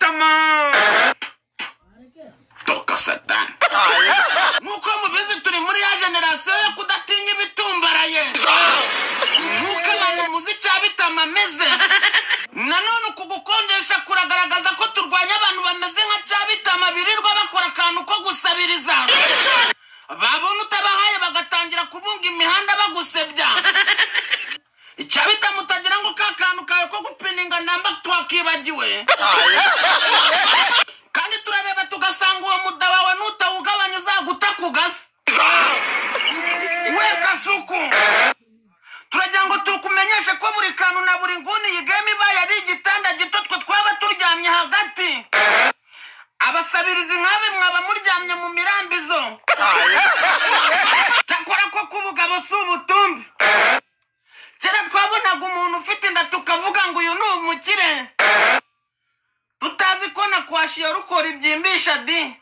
Cyabitama. Toka satani. Nk'uko mubizi, turi muri ya generasiyo yo kudatinya ibitumbaraye, nk'uko abantu muzi Cyabitama ameze. Nanone uku gukonjesha kuragaragaza ko turwanya abantu bameze nka Cyabitama, birirwa bakora akantu ko gusabiriza, babona utabahaye bagatangira kubunga imihanda bagusebya. Icyabitama, utagira ngo ka kantu kawe ko gupininga namba twakibagiwe, kandi turareba tugasanga uwo muda wawe nutawugabanya uzaguta ku gasi. We Kasuku, turagira ngo tukumenyeshe ko buri kantu na buri nguni iyi game ibaye ari igitanda gito, twe twaba turyamye hagati. Abasabirizi nkabe mwaba muryamye mu mirambizo. Cyakora ko kubugabo si ubutumbi. Kera twabonaga umuntu ufite inda tukavuga ngo uyu ni umukire, tutazi ko na kwashiyo rukora ibyimbisha di.